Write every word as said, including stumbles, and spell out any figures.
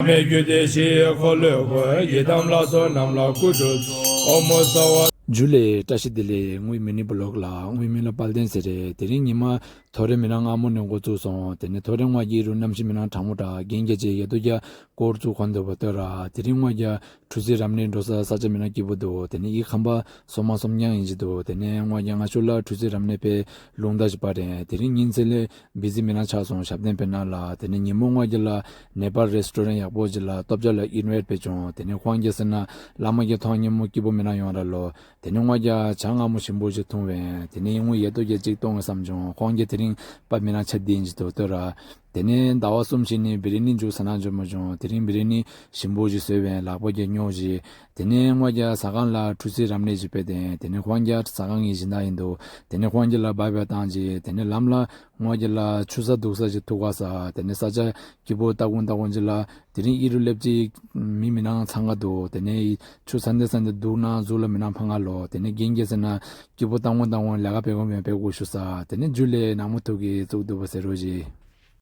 རྒྱུད་སྡེ་བཞིའི་འཁོར་ལོའི་སྒོ། ཡི་དམ་ལྷ་ཚོགས་རྣམས་ལ་སྐུ་ཁྲུས་གཏོར། ཨོ་མོ་སྭ་བྷཱ། ཇུ་ལེ། བཀྲ་ཤིས་བདེ་ལེགས། དངོས་མིང་ནི་བུ་ལོག་ལ། དངོས་མིང་ལ་དཔལ་ལྡན་ཟེར་རེད། དེ་རིང་ཉི་མ་ཐོ་རེ་མི་ནང་སྔ་མོ་ནས་འགོ་བཙུགས་སོང་། དེ་ནས་ཐོ་རེ་སྔ་རྒྱ་རུ་གནམ་གཤིས་མི་ནང་གྲང་མོ་དྲགས། རྒན་རྒྱ་ཆེ་ཡ་དོ་རྒྱ་སྐོར་བཙུགས་གོན་འདུག་པ་ལྟོས་ར། དེ་རིང་སྔ་རྒྱ་ཁྲུས་གསོལ་རབ་གནས་འགྲོ་ས་ས་ཆ་མི་ནང་སྐྱིད་པོ་འདུག་དེ་ནས་ཡི་ཁམས་པ་སོ་མ་སོམ་རྐྱང་ཡིན་གྱི་འདུག་དེ་ནས་སྔ་རྒྱ་ང་ཆོ་ལ་ཁྲུས་གསོལ་རབ་གནས་ཕེབས་ལུང་བསྟན་ཞིག་པ་རེད། དེ་རིང་ཉིན་མཚན་ལས་བི་ཟི་མི་ནང་ཆགས་སོང་། ཞབས་བརྟན་དཔེར་ན་ལ། དེ་ནས་ཉིན་མོ་སྔ་རྒྱ་ལ་ནེ་པཱལ་རེ་སི་ཊོ་རན་ཡག་པོ་ཅིག་ལ་སྟོབས་ཆ་ལ་ཨིན་ཝའིཊ་ཕེབས་བྱུང་། དེ་ནས་ཁོང་རྒྱ་ཟེར་ན་བླ་མ་རྒྱ་ཐོག་ཉིན་མོ་སྐྱིད་པོ་མི་ནང་ཡོང་ར་ལོ། དེ་ནས་སྔ་རྒྱ་ཇ་མངར་མོ་ཞིམ་པོ་ཞིག་འཐུང་བས། དེ་ནས་ཡིན་ངུ་ཡ་དོ་རྒྱ་གཅིག་གཏོང་བསམ་བྱུང་། ཁོང་རྒྱ་དེ་རིང་པ་མི་ནང་ཆ་ལྡན་ཅིག་འདུག་ལྟོས་ར། དེ་ནས་ཟླ་བ་གསུམ་ཞིག་ནས་བི་རི་ནི་འཇུ་ས་ན་འཇུ་མ་བྱུང་། དེ་རིང་བི་རི་ནི་ཞིམ་པོ་ཞིག་བཟོས་བས་ལག་པ་རྒྱ་སྨྱོ་ཞིག་དེ་ནས་སྔ་རྒྱ་ཟ་ཁང་ལ་ཁྲུས་གསོལ་རབ་གནས་ཞིག་ཕེབས་ཏེ། དེ་ནས་ཁོང་རྒྱ་ཟ་ཁང་གི་སྦྱིན་བདག་ཡིན་འདུག་དེ་ནས་ཁོང་རྒྱ་ལ་བབས་པ་བཏང་ཅིག་དེ་ནས་ལམ་ལ་སྔ་རྒྱ་ལ་ཆུ་ས་འདུག་ས་ཞིག་ཐུག་ག་ས། དེ་ནས་ས་ཆ་སྐྱིད་པོ་ལྟ་གུང་ལྟ་གུང་ཅིག་ལ། དེ་རིང་ཨི་རུ་སླེབས་ཅིག་མི་མི་ནང་འཚང་ག་འདུག་དེ་ནས་ཆུ་ས་འདི་ས་འདི་འདུག་ན་གཟུགས་ལ་མི་ནང་ཕང་ག་ལོ། དེ་ནས་རྒན་རྒྱ་ཟེར་ན་སྐྱིད་པོ་ལྟ་གུང་ལྟ་གུང་ལས་ཀ་བེ་གུང་བེ་བེ་གུ་ཞུ་ས། དེ་ནས་ཇུ་ལེ་ནག་མོ་ཐུག་གི་བཙུགས་འདུག་པ་ཟེར་རོ་ཞིག